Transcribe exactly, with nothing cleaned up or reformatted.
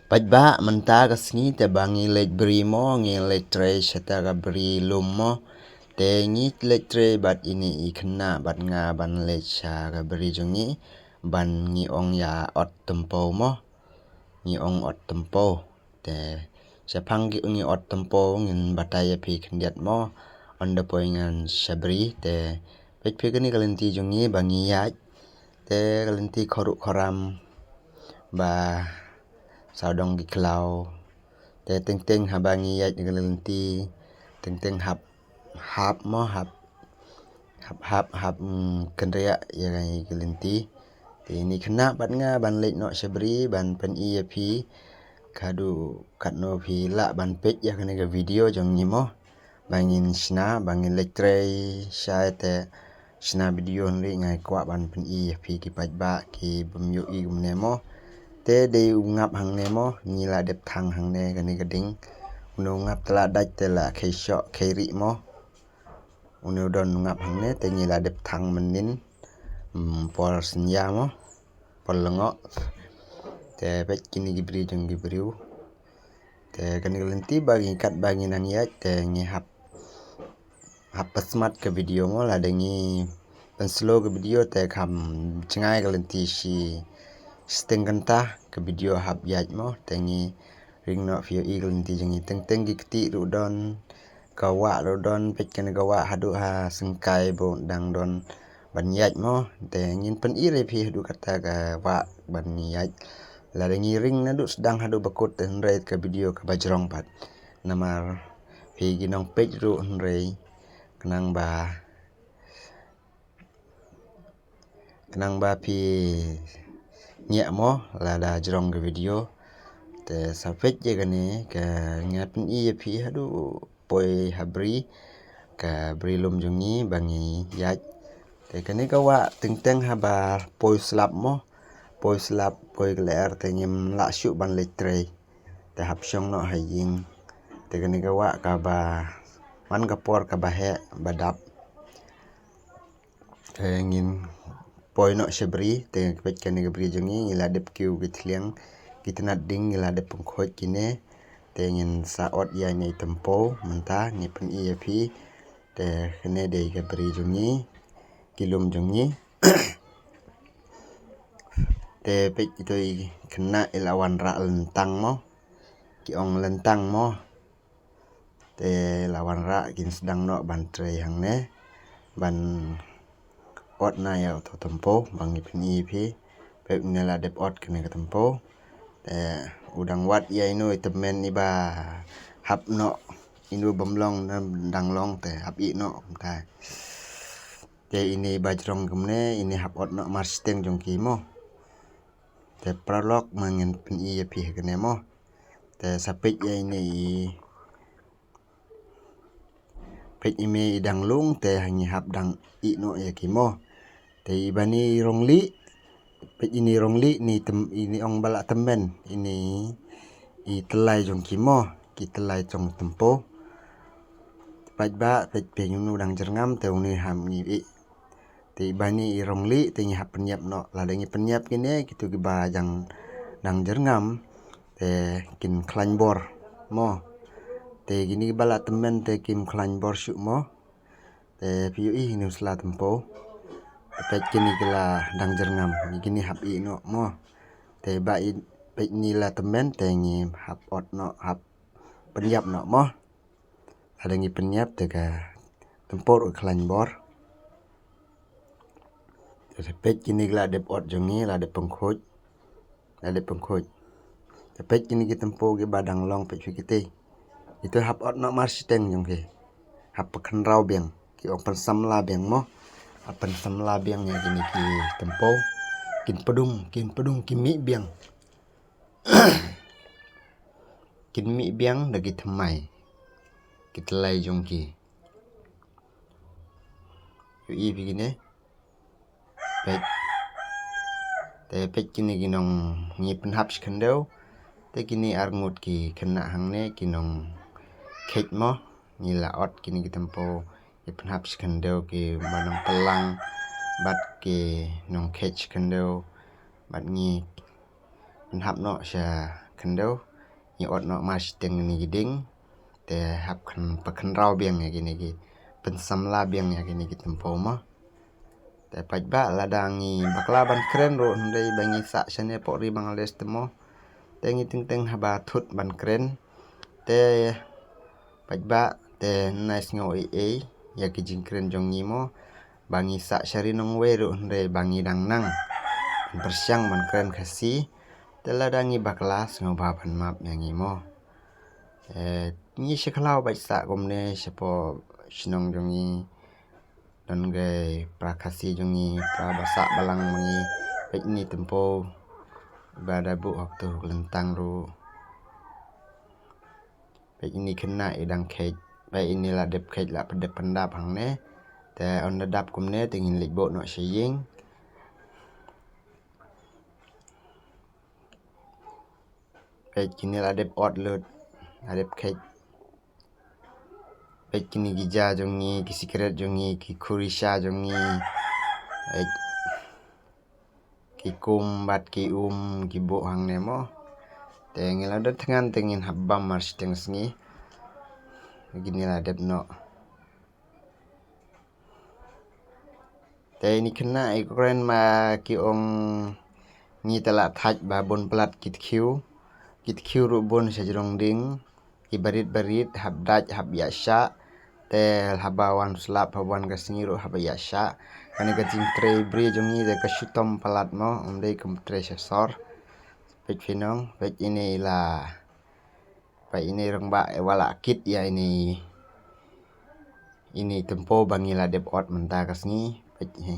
Paidbah, mynta ka sngi te ba ngi leit bri mo, ngi leit trei sha ta ka bri lum mo. Te ngi leit trei bad ine i khynnah bad nga ban leit sha ka bri jong ngi ban ngi ong ïa ot tympew mo. Ngi ong ot tympew. Te shaphang ki ngi ot tympew ngin batai ïa phi khyndiat mo. Ynda poi ngan sha bri te peit phi kane ka lynti jong ngi ba ngi ïaid. Te ka lynti khuruh khuram ba sawdong ki khlaw. Te teng teng haba ngi ïaid ka lynti teng teng hap hap mo hap hap hap hap mm, kynriah ïa ka lynti. Te ine i khynnah bad nga ban leit noh sha bri ban pyni ïa phi. Kadu katno phi lah ban peit ïa kane ka video jong ngi mo. Ba ngin shna ba ngin leit trei shai te shna video hynrei nga kwah ban pyni ïa phi ki paidbah ki bym ïohi kumne mo. Te dei u ngap hangne mo, ngi la dep thang hangne kane ka ding. Une u ngap te la dait te la khei shoh khei rieh mo. Une u don u ngap hangne te ngi la dep thang mynnin. Hmm, por synñia mo, por lyngngoh. Te peit kine ki bri jong ki briew. Te kane ka lynti ba ngi kat ba ngi nang ïaid te ngi hap hap pynsmat ka video mo, lada ngi pynslow ka video te kham jngai ka lynti shi shiteng kynta ka video hap ïaid mo. Te ngi ring noh phi ïohi ka lynti jong ngi, teng teng ki kti ruh don, ka wah ruh don, peit kane ka wah haduh ha syngkai bad dang don ban ïaid mo. Te ngin pyni ïa phi haduh kata ka wah ban ïaid. Lada ngi ring naduh sdang haduh ba kut hynrei ka video kaba jrong pat. Namar phi ki nongpeit ruh hynrei khnang ba khnang ba phi ngiah mo lada jrong ka video. Te sa peit ïa kane ka nga pyni ïa phi haduh poi ha bri ka bri lum jong ngi ba ngi ïaid. Te kane ka wah teng teng haba poi slap mo, poi slap poi ka lyer te ngim lah shuh ban leit trei. Te hap shong noh ha ïing. Te kane ka wah kaba man ka por kaba heh ba dap. Te ngin poi noh sha bri te peit kane ka bri jong ngi, ngi la dep kiew ki thliang ki tnat ding, ngi la dep pynkhuid kine. Te ngin sa ot ïa ine i tympew mynta ngi pyni ïa phi. Te kane dei ka bri jong ngi, ki lum jong ngi. Te peit ito i khynnah i la wanrah lyntang mo, ki ong lyntang mo. Te la wanrah kin sdang noh ban trei hangne ban ot na ïa uto tympew ba ngi pyni ïa phi. Peit une la dep ot kane ka tympew. Te u dang wad ïa ino i tymmen iba hap noh, ino bym long na dang long te hap ih noh kumta. Te ine iba jrong kumne ine hap ot noh marshiteng jong ki mo. Te paralok ma ngin pyni ïa phi ha kane mo. Te sa peit ïa ine i peit ime i dang lung te ha ngi hap dang ih noh ïa ki mo. Te iba ni i rong lieh peit ine i rong lieh ni tem ine ong ba la tymmen ine i tyllai jong ki mo, ki tyllai jong tympew. Paidbah peit peit ino dang jyrngam te une ham ngi ih. Te iba ni i rong lieh te ngi hap pynïap noh, lada ngi pynïap kine kito kiba jang dang jyrngam te kin khlaiñ bor mo. Te kine kiba la tymmen te kim khlaiñ bor shuh mo. Te phi ïohi ine u sla tympew. Te peit kine ki la dang jyrngam, kine hap ih noh mo. Te ba i peit ine la tymmen te ngi hap ot noh, hap pynïap noh mo. Lada ngi pynïap te ka tympew ruh khlaiñ bor. Te peit kine ki la dep ot jong ngi, la dep pynkhuid. La dep pynkhuid. Te peit kine ki tympew kiba dang long peit phi kiti. Ito hap ot noh marshiteng jong ki. Hap pynkhynraw biang. Ki ong pynsamla biang mo. Hap pynsamla biang ïa kine ki tympew. Kin pdung, kin pdung, kin mih biang. Kin mih biang da ki thymmai ki tyllai jong ki. Ïohi phi kine. Peit. Te peit kine ki nong ngi pynhap shi khyndew. Te kine arngut ki khynnah hangne ki nong kheit mo. Ngi la ot kine ki tympew ngi pynhap shi khyndew kiba nong pynlang bad ki nong kheit shi khyndew bad ngi pynhap noh sha khyndew. Ngi ot noh marshiteng ïa kine ki dieng. Te hap khyn, pynkynraw biang ïa kine ki, pynsamla biang ïa kine ki tympew mo. Te paidbah, lada ngi bakla ban kren ruh hynrei ba ngi sah shane hapoh ri Bangladesh te mo, te ngi teng teng haba thut ban kren. Te paidbah, te nai sngew ei ei ïa ki jingkren jong ngi mo. Ba ngi sah sha ri nongwei ruh hynrei ba ngi dang nang pyrshang ban kren Khasi. Te lada ngi bakla, sngewbha ban map ïa ngi mo. Eh, ngi shakhlaw bad sah kumne shapoh shnong jong ngi. Don ki para Khasi jong ngi, para ba sah balang ma ngi. Peit ine i tympew ba da buh hok tu lyntang ruh. Peit ine i khynnah i dang kheit. Peit ine i la dep kheit, la pyndep pyndap hangne. Te ynda dap kumne te ngin leit buh noh sha ïing. Peit kine la dep ot lut, la dep kheit. Peit kine ki ja jong ngi, ki sikret jong ngi, ki khuri sha jong ngi. Peit ki kum bad ki um ki buh hangne mo. Te ngi la dep thngan te ngin hap bam marshiteng sngi. Kine la dep noh. Te ine i khynnah i kren ma ki ong ngi te la thait ba bun palat ki tkhiew. Ki tkhiew ruh bun sha jrong dieng. Ki barit barit hap dait hap ïa shah. Te haba wan slap haba wan ka sngi ruh hap ïa shah. Kane ka jingtrei bri jong ngi te ka shitom palat mo, ym dei kum trei sha sor. Peit phi nong, peit ine i la. Peit ine i rangbah i wa la kit ïa ine i, ine i tympew ba ngi la dep ot mynta ka sngi. Peit hi.